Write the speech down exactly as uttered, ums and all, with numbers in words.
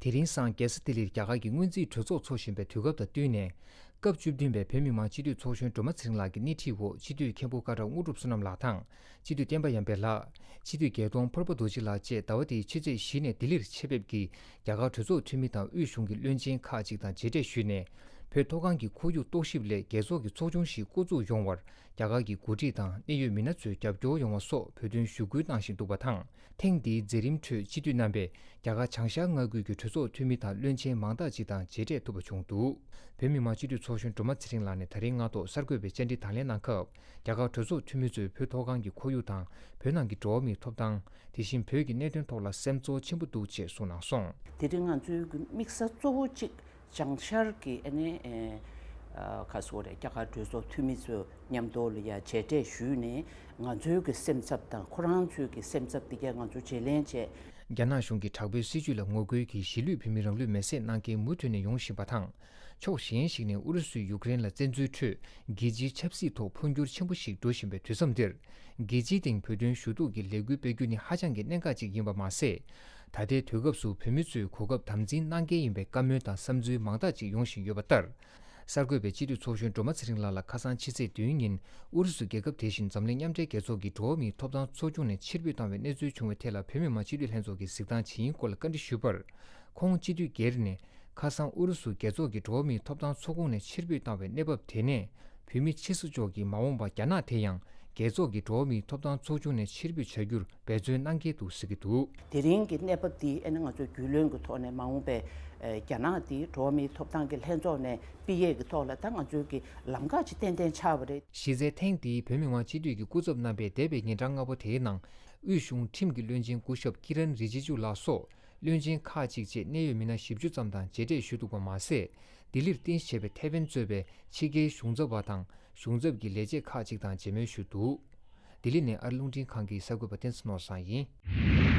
དེ་རིང་སང་རྒྱལ་ས་ལྡི་ལིར་རྒྱ་གར་གྱི་སྔོན་རྩིས་གྲོས་ཚོགས་འཚོགས་བཞིན་པའི་དུས་སྐབས་དང་བསྟུན་ནས། སྐབས་བཅུ་བདུན་པའི་བོད་མི་མང་སྤྱི་འཐུས་ཚོགས་གཞོན་སྒྲོལ་མ་ཚེ་རིང་ལགས་ཀྱི་སྣེ་ཁྲིད་འོག་སྤྱི་འཐུས་མཁན་པོ་ཀ་ཊར་དངོས་གྲུབ་བསོད་ནམས་ལགས་དང་། སྤྱི་འཐུས་བསྟན་པ་ཡར་འཕེལ་ལགས། སྤྱི་འཐུས་རྒྱལ་མཐོང་ཕུར་པ་རྡོ་རྗེ་ལགས་བཅས་ཟླ་བ་འདིའི་ཕྱི་ཚེས་བཞི་ནས་ལྡི་ལིར་ཆེད་ཕེབས་ཀྱིས། རྒྱ་གར་གྲོས་ཚོགས་འཐུས་མི་དང་དབུས་གཞུང་གི་བློན་ཆེན་ཁག་ཅིག་དང་མཇལ་འཕྲད་ཞུས་ནས། བོད་མཐོ་སྒང་གི་ཁོར་ཡུག་རྟོག་ཞིབ་སླད་རྒྱལ་ཚོགས་ཀྱི་ཚོགས་ཆུང་ཞིག་བསྐོ་འཛུགས་ཡོང་བར། རྒྱ་གར་གྱི་འགོ་ཁྲིད་དང་གནད་ཡོད་མི་སྣ་ཚོས་རྒྱབ་སྐྱོར་ཡོང་བ་སོགས་བོད་དོན་ཞུ་སྐུལ་གནང་བཞིན་འདུག་པ་དང་། ཐེངས་འདིའི་མཛད་རིམ་ཁྲོད་སྤྱི་འཐུས་རྣམ་པས་རྒྱ་གར་བྱང་ཤར་མངའ་ཁུལ་གྱི་གྲོས་ཚོགས་འཐུས་མི་དང་བློན་ཆེན་མང་དག་ཅིག་དང་མཇལ་འཕྲད་ཐུབ་པ་བྱུང་འདུག་བོད་མི་མང་སྤྱི་འཐུས་ཚོགས་གཞོན་སྒྲོལ་མ་ཚེ་རིང་ལགས་ནས་ད་རིང་སྔ་ཐོག་གསར་འགོད་པའི་བཅར་འདྲི་དང་ལེན་གནང་སྐབས། རྒྱ་གར་གྲོས་ཚོགས་འཐུས་མི་ཚོས་བོད་མཐོ་སྒང་གི་ཁོར་ཡུག་དང་བོད་ནང་གི་འགྲོ་བ་མིའི་ཐོབ་ཐང་། དེ་བཞིན་བོད་ཀྱི་གནད་དོན་ཐོག་ལ་སེམས་ཚོར་ཆེན་པོ་འདུག་ཅེས་གསུངས་གནང་སོང་། དེ་རིང་ང་ཚོའི་གི་དམིགས་ས་གཙོ་བོ་གཅིག་བྱང་ཤར་གྱི་ཨ་ནི་ཨེ་ཨ་ག་སོ་རེད། རྒྱ་གར་གྲོས་ཚོགས་འཐུས་མི་ཚོ་མཉམ་དུ་ལ་ཡ་མཇལ་འཕྲད་ཞུས་ནས། ང་ཚོའི་གི་སེམས་འཚབ་དང་ཁོ་རང་ཚོའི་གི་སེམས་འཚབ་དེ་གས་ང་ཚོ་བརྗེ་ལེན་བྱས། རྒྱ་ནག་གཞུང་གི་དྲག་པོའི་སྲིད་བྱུས་ལ་ངོ་རྒོལ་གྱིས་གཞིས་ལུས་བོད་མི་རང་ལུས་མེར་སྲེག་གནང་མཁན་མུ་མཐུད་ནས་ཡོང་བཞིན་པ་དང་། ཕྱོགས་གཞན་ཞིག་ནས་ཨུ་རུ་སུས་ཡུཀ་རེན་ལ་བཙན་འཛུལ་ཁྲོད། རྒྱལ་སྤྱིའི་ཆབ་སྲིད་ཐོག་འཕོ་འགྱུར་ཆེན་པོ་ཞིག་འགྲོ་བཞིན་པའི་དུས་མཚམས་འདིར། རྒྱལ་སྤྱིའི་སྟེང་བོད་དོན་ཞུ་གཏུག་གི་ལས་འགུལ་སྤེལ་རྒྱུ་ནི་ཧ་ཅང་གི་གནད་འགག་ཅིག་ཡིན་པ་མ་ཟད། ད་ལྟའི་དུས་སྐབས་སུ་བོད་མི་ཚོས་གོ་སྐབས་དམ་འཛིན་གནང་གལ་ཡིན་པའི་བཀའ་མོལ་དང་བསམ་ཚུལ་མང་དག་ཅིག་ཡོང་བཞིན་ཡོད་པ་ལྟར། གསར་འགོད་པས་སྤྱི་འཐུས་ཚོགས་གཞོན་སྒྲོལ་མ་ཚེ་རིང་ལགས་ལ་ཁ་སང་ཕྱི་ཚེས་བདུན་ཉིན་ཨུ་རུ་སུ་རྒྱལ་ཁབ་དེ་བཞིན་འཛམ་གླིང་མཉམ་འབྲེལ་རྒྱལ་ཚོགས་ཀྱི་འགྲོ་བ་མིའི་ཐོབ་ཐང་ཚོགས་ཆུང་ནས་ཕྱིར་འབུད་བཏང་བའི་གནས་ཚུལ་བྱུང་བའི་ཐད་ལ་བོད་མི་མང་སྤྱི་འཐུས་ལྷན་ཚོགས་ཀྱི་གཟིགས་སྟངས་ཇི་ཡིན་སྐོར་ལ་བཀའ་འདྲི་ཞུས་པར། ཁོང་སྤྱི་འཐུས་སྒེར་ནས་ཁ་སང་ཨུ་རུ་སུ་རྒྱལ་ཚོགས་ཀྱི་འགྲོ་བ་མིའི་ཐོབ་ཐང་ཚོགས་ཁོངས་ནས་ཕྱིར་འབུད་བཏང་བའི་གནས་བབ་དེ་ནས། བོད་མི་ཕྱི་སོ་ཕྱོགས་ཀྱིས་མ་འོངས་པར་རྒྱ་ནག་དེ་ཡང་རྒྱལ་ཚོགས་ཀྱི་འགྲོ་བ་མིའི་ཐོབ་ཐང་ཚོགས་ཆུང་ནས་ཕྱིར་འབུད་བྱ་རྒྱུར་འབད་བརྩོན་གནང་གལ་འདུག་ཟེར་གྱི་འདུག་དེ་རིང་གི་གནས་བབ་འདི་ཨ་ནི་ང་ཚོས་རྒྱུས་ལོན་གྱི་ཐོག་ནས་མ་འོངས་པའི་ཨ་རྒྱ་ནག་འདི་འགྲོ་བ་མིའི་ཐོབ་ཐང་གི་ལྷན་ཚོགས་ནས་ཕུད་ཡས་ཀྱི་ཐོག་ལ་ད་ང་ཚོའི་གི་ལམ་ཁ་ཅིག་ཏན་ཏན་ཆགས་པ་རེད། གཞི་རྩའི་ཐེངས་འདིའི་བོད་མི་མང་སྤྱི་འཐུས་ཀྱི་སྐུ་ཚབ་རྣམ་པས་འདས་པའི་ཉིན་གྲངས་ལྔ་པོ་དེའི་ནང་། དབུས་གཞུང་ཁྲིམས་ཀྱི་བློན་ཆེན་སྐུ་ཞབས་ཀི་རན་རི་ཇི་ཇུ་ལགས་སོགས་བློན་ཆེན་ཁག་ཅིག་བཅས་གནད་ཡོད་མི་སྣ་བཞི་བཅུ་ཙམ་དང་མཇལ་འཕྲད་ཞུས་འདུག་པ་མ་ཟད། ལྡི་ལིར་རྟེན་གཞི་བྱས་པའི་ཐེ་ཝན་གཙོས་པའི་ཕྱི་རྒྱལ་གཞུང་ཚབ་པ་དང་གཞུང་ཚབ་ཀྱི་ལས་བྱེད་ཁག་ཅིག་དང་མཇལ་མོལ་ཞུས་འདུག་ལྡི་ལི་ནས་ཨ་རི་རླུང་འཕྲིན་ཁང་གི་གསར་འགོད་པ་བསྟན་འཛིན་ནོར་བཟང་ཡིན།